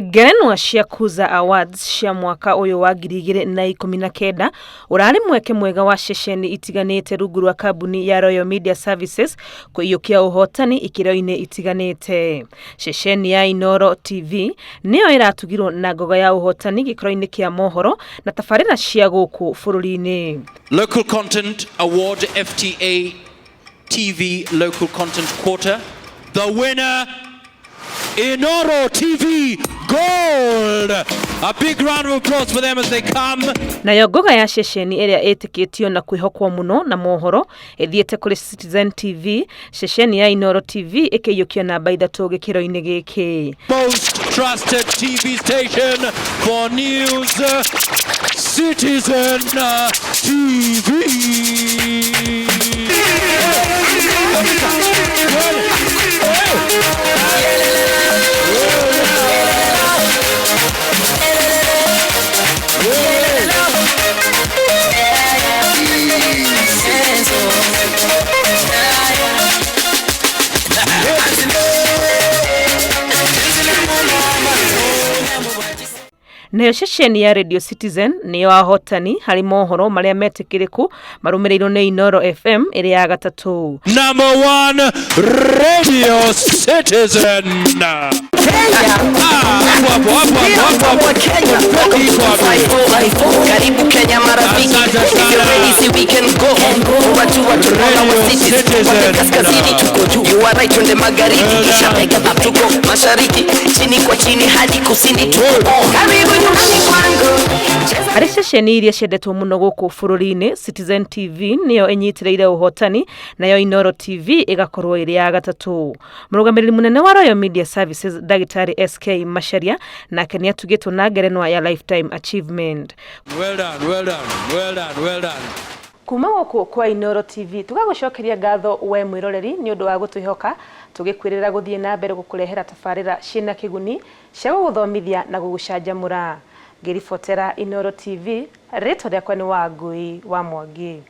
Ngerenwa cia Kuza Awards cia mwaka ũyũ wa 2019 ũrarĩ mweke mwega wa ceceni itiganĩte rungu rwa kambuni ya Royal Media Services kũiyũkia ũhotani ikĩro-inĩ itiganĩte. Ceceni ya Inooro TV nĩyo ĩratugirwo na ngoga ya ũhotani gĩkĩro-inĩ kĩa mohoro na tabarĩra cia gũkũ bũrũri-inĩ. Local Content Award FTA TV Local Content Quarter. The winner, Inooro TV Gold. A big round of applause for them as they come. Nayo ngoga ya ceceni ĩrĩa ĩtĩkĩtio na kwĩhokwo mũno na mohoro ĩthiĩte kũrĩ Citizen TV, ceceni ya Inooro TV ĩkĩiyũkia namba ithatũ gĩkĩro-inĩ gĩkĩ. Most trusted TV station for news, Citizen TV. Nayo ceceni ya Radio Citizen nĩyo ahotani harĩ mohoro marĩa metĩkĩrĩku marũmĩrĩirwo nĩ Inooro FM ĩrĩ ya gatatũ. Number one, Radio Citizen. Ah, hapo hapo hapo hapo hapo. Kenya, welcome to 54. Karibu Kenya marafiki. Asante If you're sana. ready, see we can go. Watu watu Radio wa cities. Citizen. Wale kaskazini tuko juu. You are right twende magharibi kisha mega tuko mashariki chini kwa chini hadi kusini tuko on. Karibu nyumbani kwangu. Harĩ ceceni iria ciendetwo mũno gũkũ bũrũri-inĩ, Citizen TV nĩyo ĩnyitĩrĩire ũhotani nayo Inooro TV ĩgakorwo ĩrĩ ya gatatũ. Mũrũgamĩrĩri mũnene wa Royal Media Services Ndagĩtarĩ SK Macharia nake nĩ atugĩtwo na ngerenwa ya Lifetime Achievement. Well done, well done, well done, well done. Kuma gũkũ kwa Inooro TV tũgagũcokeria ngatho we mwĩroreri nĩ ũndũ wa gũtwĩhoka tũgĩkwĩrĩra gũthiĩ na mbere gũkũrehera tabarĩra ciĩna kĩguni cia gũgũthomithia na gũgũcanjamũra. Ngĩribotera Inooro TV, rĩtwa rĩakwa nĩ Wangui wa Mwangi.